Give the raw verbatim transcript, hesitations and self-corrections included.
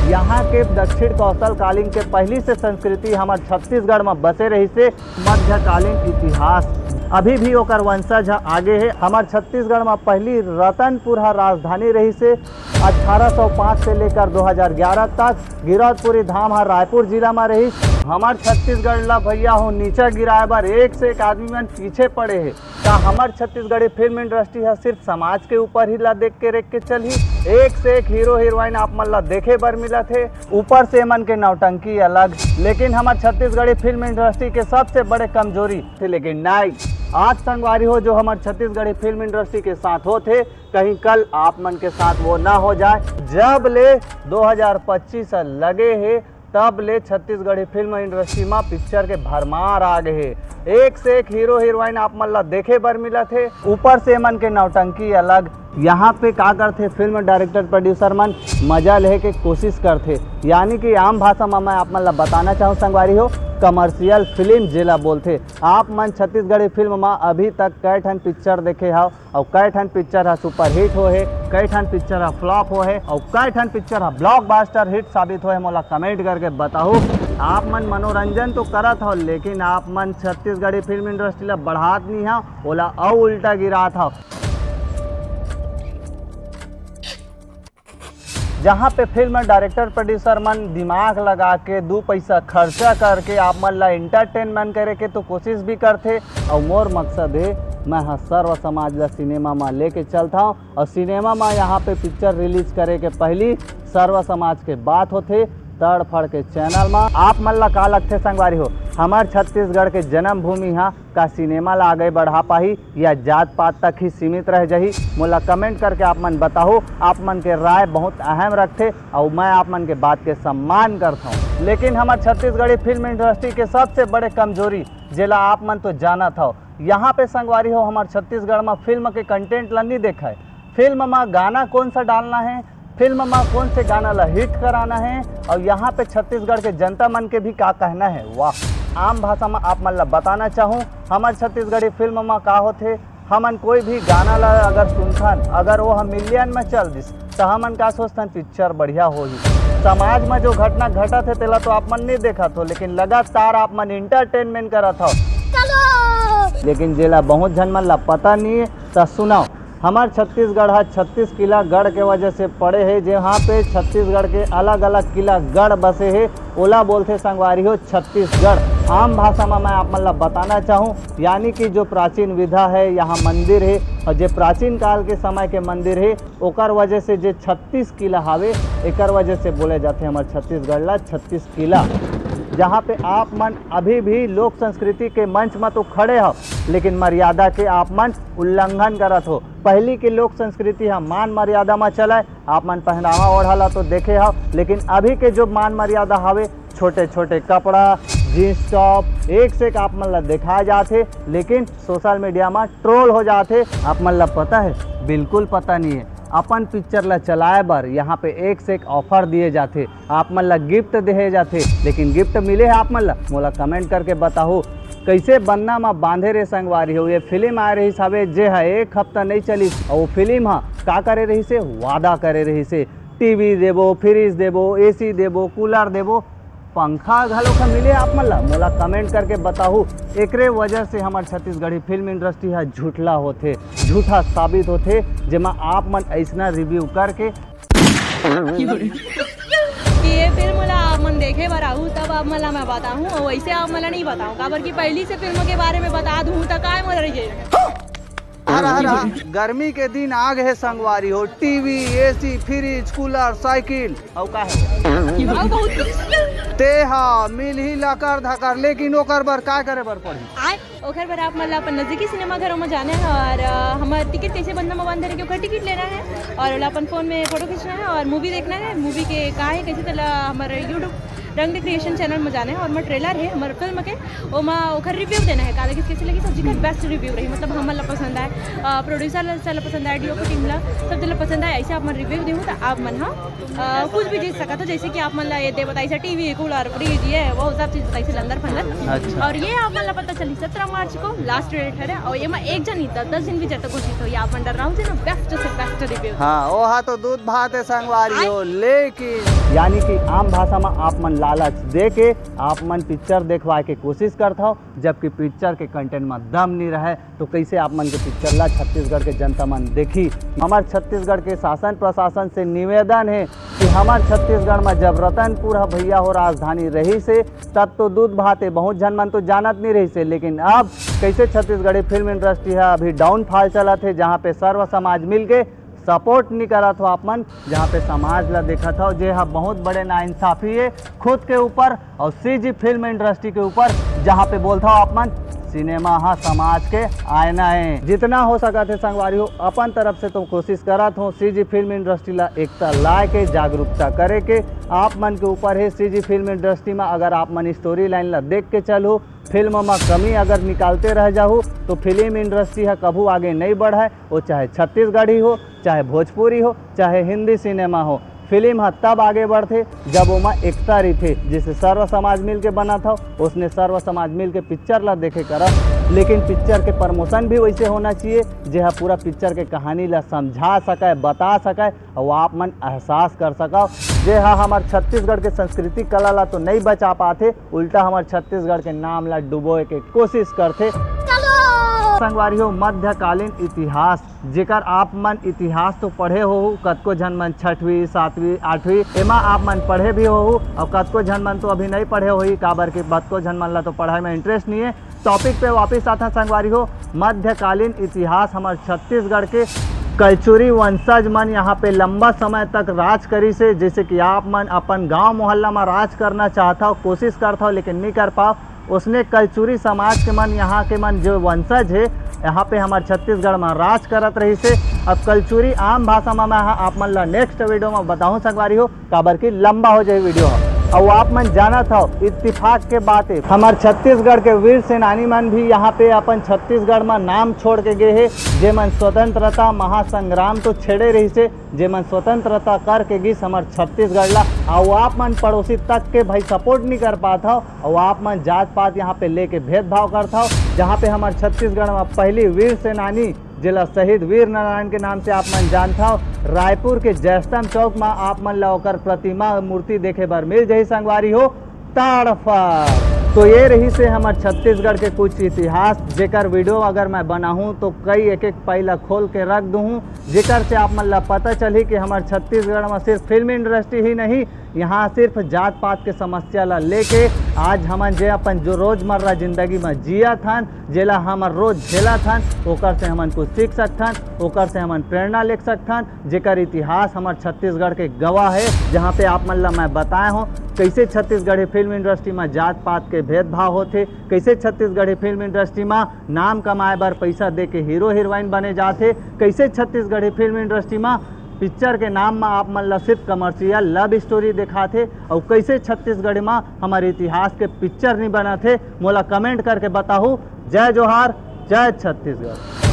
यहाँ के दक्षिण कौशल कालीन के पहिली से संस्कृति हमर छत्तीसगढ़ म बसे रहिसे। मध्यकालीन इतिहास अभी भी ओकर वंशज ह आगे हे। हमर छत्तीसगढ़ म पहिली रतनपुर ह राजधानी रहिसे। अठारह सौ पाँच से लेकर दो हज़ार ग्यारह तक गिरौदपुरी धाम ह रायपुर जिला म रहिस। हमर छत्तीसगढ़ ला भैया हो नीचा गिराए बर एक से एक आदमी मन पीछे पड़े हे। का हमर छत्तीसगढ़ी फिल्म इंडस्ट्री ह सिर्फ समाज के ऊपर ही ला देख के रेख के चलही? एक से एक हीरो हीरोइन आप मन ला देखे बर मिलत हे, ऊपर से एमन के नौटंकी अलग। लेकिन हमर छत्तीसगढ़ी फिल्म इंडस्ट्री के सबसे बड़े कमजोरी थे, लेकिन नहीं, आज संगवारी हो जो हमर छत्तीसगढ़ी फिल्म इंडस्ट्री के साथ होत हे, कहीं कल आप मन के साथ वो ना हो जाए। जब ले दो हज़ार पच्चीस लगे हे, तब ले छत्तीसगढ़ी फिल्म इंडस्ट्री म पिक्चर के भरमार आ गए हे। एक से एक हीरो हीरोइन आप मन ला देखे बर मिलत हे, ऊपर से एमन के नौटंकी अलग। यहाँ पे का करथे, फिल्म डायरेक्टर प्रोड्यूसर मन मजा लेहे के कोशिश करथे, यानी कि आम भाषा म मैं आप मन ला बताना चाहूँ संगवारी हो, कमर्शियल फिल्म जेला बोलथे। आप मन छत्तीसगढ़ी फिल्म म अभी तक कई ठन पिक्चर देखे हव, अउ कई ठन पिक्चर ह सुपरहिट होहे, कई ठन पिक्चर ह फ्लॉप होहे, अउ कई ठन पिक्चर ह ब्लॉकबस्टर हिट साबित होहे, मोला कमेंट करके बताहू। आप मन मनोरंजन तो करत हव, लेकिन आप मन छत्तीसगढ़ी फिल्म इंडस्ट्री ला बढ़ात नहीं हव, ओला अउ उल्टा गिरात हव। जहाँ पे फिल्म डायरेक्टर प्रोड्यूसर मन दिमाग लगा के दू पैसा खर्चा करके आप मन ला एंटरटेनमेंट करे के तो कोशिश भी करथे, अउ मोर मकसद हे, मैं ह सर्व समाज ला सिनेमा म लेके चलथव। अउ सिनेमा म यहाँ पे पिक्चर रिलीज करे के पहली सर्व समाज के बात होथे। तड़फड़ के चैनल म आप मन ला का लगथे संगवारी हो, हमर छत्तीसगढ़ के जन्मभूमि ह का सिनेमा ला आगे बढ़ा पाही या जात पात तक ही सीमित रह जाही? मोला कमेंट करके आप मन बताहू। आप मन के राय बहुत अहम रखथे, अउ मैं आप मन के बात के सम्मान करथव। लेकिन हमर छत्तीसगढ़ी फिल्म इंडस्ट्री के सबसे बड़े कमजोरी, जेला आप मन तो जानत हव, यहाँ पे संगवारी हो, हमर छत्तीसगढ़ म फिल्म के कंटेंट ला नहीं देखाए। फिल्म म गाना कौन सा डालना है, फिल्म म कौन से गाना ला हिट कराना है, अउ यहाँ पे छत्तीसगढ़ के जनता मन के भी का कहना है। वाह, आम भाषा म आप मन ला बताना चाहूँ, हमर छत्तीसगढ़ी फिल्म म का होथे, हमन कोई भी गाना ला अगर सुनथन, अगर वो हम मिलियन में चल दिस, त हमन का सोचथन, पिक्चर बढ़िया होही। समाज में जो घटना घटत हे, तेला तो आप मन नहीं देखत हो, लेकिन लगातार आप मन एंटरटेनमेंट करत हो। लेकिन जेला बहुत झन मन ला पता नहीं है, त सुनाओ, हमर छत्तीसगढ़ ह छत्तीस किला गढ़ के वजह से पड़े हे, जहाँ पे छत्तीसगढ़ के अलग-अलग किला गढ़ बसे हे, ओला बोलथे संगवारी हो छत्तीसगढ़। आम भाषा म मैं आप मन ला बताना चाहूँ, यानी कि जो प्राचीन विधा है, यहाँ मंदिर हे, और जे प्राचीन काल के समय के मंदिर हे, ओकर वजह से जे छत्तीस किला हावे, एकर वजह से बोले जाथे हमर छत्तीसगढ़ ला छत्तीस किला, जहाँ पे आप मन अभी भी लोक संस्कृति के मंच म तो खड़े हो, लेकिन मर्यादा के आप मन उल्लंघन करत हो। पहली के लोक संस्कृति ह मान मर्यादा म चलय, आप मन पहनावा ओढ़ा ला तो देखे हो, लेकिन अभी के जो मान मर्यादा हावे, छोटे छोटे कपड़ा, जींस टॉप, एक से एक आप मन ला दिखाए जात हे, लेकिन सोशल मीडिया म ट्रोल हो जात हे। आप मन ला पता है? बिल्कुल पता नहीं है। अपन पिक्चर ला चलाए बर यहाँ पे एक से एक ऑफर दिए जाथे, आप मन ला गिफ्ट देहे जाथे, लेकिन गिफ्ट मिले है आप मन ला? मोला कमेंट करके बताहू। कैसे बन्ना म बांधे रे संगवारी हो, ये फिल्म आए रहिस हवे, जे ह एक हफ्ता नहीं चलिस, अउ वो फिल्म ह का करे रहिस हे, वादा करे रहिस हे, टीवी देबो, फ्रिज देबो, एसी देबो, कूलर देबो, पंखा घलो का मिले आप मन ला? मोला कमेंट करके बताहू। एकरे वजह से हमर छत्तीसगढ़ी फिल्म इंडस्ट्री ह झूठला होथे, झूठा साबित होथे, जेमा आप मन ऐसना रिव्यू करके कि ये फिल्म ला आप मन देखे बर आहू, तब आप मन ला मैं बताहूँ, अउ वैसे आप मन ला नहीं बताहूँ, काबर कि पहली से फिल्म के बारे में बता दूँ, त काय मोर रहिए। हरा, हरा, गर्मी के दिन आ गए संगवारी हो, TV, AC, fridge, cooler, cycle, अउ का है? अउ बहुत कुछ। ते हा मिलही लकर धकर, लेकिन ओकर बर का करे बर पड़ही? आय, ओकर बर आप मन ला अपन नजदीकी सिनेमा घरों में जाना है और, अ, हमर टिकट कैसे बंधा मोबाइल धरे के ओकर टिकट लेना है और ओला अपन फोन में फोटो खींचना है और मूवी देखना है। मूवी के का है, कैसे तेला हमर YouTube रंग क्रिएशन चैनल में जाना है और मैं ट्रेलर है हमारे फिल्म के, वो मैं ओकर रिव्यू देना है, काला किस कैसे लगी, सब जेकर बेस्ट रिव्यू रही, मतलब हमन ला पसंद आए, प्रोड्यूसर ला, ला पसंद आए, डीओपी टीम ला, सब जन ला पसंद आए, ऐसे आप मन रिव्यू देहू तो आप मन हा अ, कुछ भी जीत सकत हो, जैसे कि आप मन ला ये दे बताई से टीवी, कूलर, फ्रिज, ये वो सब चीज बताई से लंदर फंदर। अच्छा। और ये आप मन ला पता चली सत्रह मार्च को, लास्ट डेट है, और ये मैं एक जन ही दस दस दिन भी जब तक घोषित हो, ये आप मन डर रहा हूँ ना, बेस्ट से बेस्ट रिव्यू। हाँ, ओहा तो दूध भात है संगवारी हो, लेकिन यानी कि आम भाषा में आप मन लालच दे के आप मन पिक्चर देखवाए के कोशिश करत हो, जबकि पिक्चर के कंटेंट में दम नहीं रहे, तो कैसे आप मन के पिक्चर ला छत्तीसगढ़ के जनता मन देखी? हमार छत्तीसगढ़ के शासन प्रशासन से निवेदन है कि हमार छत्तीसगढ़ में जब रतनपुर ह भैया हो राजधानी रही से, तब तो दूध भात है, बहुत झन मन तो जानत नहीं रही से, लेकिन अब कैसे छत्तीसगढ़ी फिल्म इंडस्ट्री है अभी डाउनफॉल चलत है, जहाँ पे सर्व समाज मिल के सपोर्ट नहीं करत हो आप मन, जहाँ पे समाज ला देखत हो जे ह बहुत बड़े नाइंसाफी है खुद के ऊपर और सीजी फिल्म इंडस्ट्री के ऊपर, जहाँ पे बोलत हो आप मन सिनेमा हा समाज के आईना है। जितना हो सकत है संगवारी हो, अपन तरफ से तो कोशिश करत हो सीजी फिल्म इंडस्ट्री ला एकता लाए के, जागरूकता करे के। आप मन के ऊपर है सीजी फिल्म इंडस्ट्री में अगर आप मन स्टोरी लाइन ला देख के चलहू, फिल्म में कमी अगर निकालते रह जाहू तो फिल्म इंडस्ट्री ह कभू आगे नहीं बढ़े, वो चाहे छत्तीसगढ़ी हो, चाहे भोजपुरी हो, चाहे हिंदी सिनेमा हो। फिल्म ह तब आगे बढ़थे जब ओमा एकता रहिथे, जिसे सर्व समाज मिल के बनत हो, उसने सर्व समाज मिल के पिक्चर ला देखे करब। लेकिन पिक्चर के प्रमोशन भी वैसे होना चाहिए जे ह पूरा पिक्चर के कहानी ला समझा सके, बता सके और आप मन एहसास कर सकव। जे ह हमर छत्तीसगढ़ के संस्कृति कला ला तो नहीं बचा पाथे, उल्टा हमर छत्तीसगढ़ के नाम ला डुबोए के कोशिश करथे। संगवारी हो, मध्यकालीन इतिहास, जेकर आप मन इतिहास तो पढ़े होहू, कतको झन मन छठवीं, सातवीं, आठवीं, एमा आप मन पढ़े भी होहू और कतको झन मन तो अभी नहीं पढ़े होही, काबर के कतको झन मन ला तो पढ़ाई में इंटरेस्ट नहीं है। टॉपिक पे वापस आथन संगवारी हो, मध्यकालीन इतिहास हमर छत्तीसगढ़ के कलचुरी वंशज मन यहाँ पे लंबा समय तक राज करिस हे। जैसे कि आप मन अपन गांव मोहल्ला में राज करना चाहत हो, कोशिश करत हो, लेकिन नहीं कर पाओ, उसने कलचुरी समाज के मन, यहाँ के मन जो वंशज है, यहाँ पे हमर छत्तीसगढ़ में राज करत रहिस हे। अब कलचुरी आम भाषा में मैं आप मन ला नेक्स्ट वीडियो में बताहूँ संगवारी हो, काबर कि लंबा हो जाए वीडियो ह। अउ आप मन जानत हव, इत्तेफाक के बात है, हमर छत्तीसगढ़ के वीर सेनानी मन भी यहाँ पे अपन छत्तीसगढ़ में नाम छोड़ के गए हे, जे मन स्वतंत्रता महासंग्राम तो छेड़े रहिस हे, जे मन स्वतंत्रता करके गिस हमर छत्तीसगढ़ ला। अउ आप मन पड़ोसी तक के भाई सपोर्ट नहीं कर पात हव, अउ आप मन जात पात यहाँ पे लेके भेदभाव करत हव, जहाँ पे हमर छत्तीसगढ़ में पहली वीर सेनानी, जेला शहीद वीर नारायण के नाम से आप मन जानथव, रायपुर के जयस्तंभ चौक म आप मन ला ओकर प्रतिमा मूर्ति देखे बर मिल जाही संगवारी हो। तड़फड़। तो ये रहिस हे हमर छत्तीसगढ़ के कुछ इतिहास, जेकर वीडियो अगर मैं बनाहूँ तो कई एक एक पई ला खोल के रख दूहूँ, जेकर से आप मन ला पता चलही कि हमर छत्तीसगढ़ में सिर्फ फिल्म इंडस्ट्री ही नहीं, यहाँ सिर्फ जात पात के समस्या ला लेके आज हमन जे अपन जो रोजमर्रा जिंदगी में जियत हन, जेला हमन रोज झेलत हन, ओकर से हमन कुछ सीख सकथन, ओकर से हमन प्रेरणा ले सकथन, जेकर इतिहास हमर छत्तीसगढ़ के गवाह है, जहाँ पे आप मन ला मैं बताए हों कैसे छत्तीसगढ़ी फिल्म इंडस्ट्री में जात पात के भेदभाव होथे, कैसे छत्तीसगढ़ी फिल्म इंडस्ट्री में नाम कमाए बर पैसा दे के हीरो हीरोइन बने जाथे, कैसे छत्तीसगढ़ी फिल्म इंडस्ट्री में पिक्चर के नाम म आप मन ला सिर्फ कमर्शियल लव स्टोरी देखाथे, अउ कैसे छत्तीसगढ़ म हमर इतिहास के पिक्चर नहीं बनाथे, मोला कमेंट करके बताहू। जय जोहार, जय छत्तीसगढ़।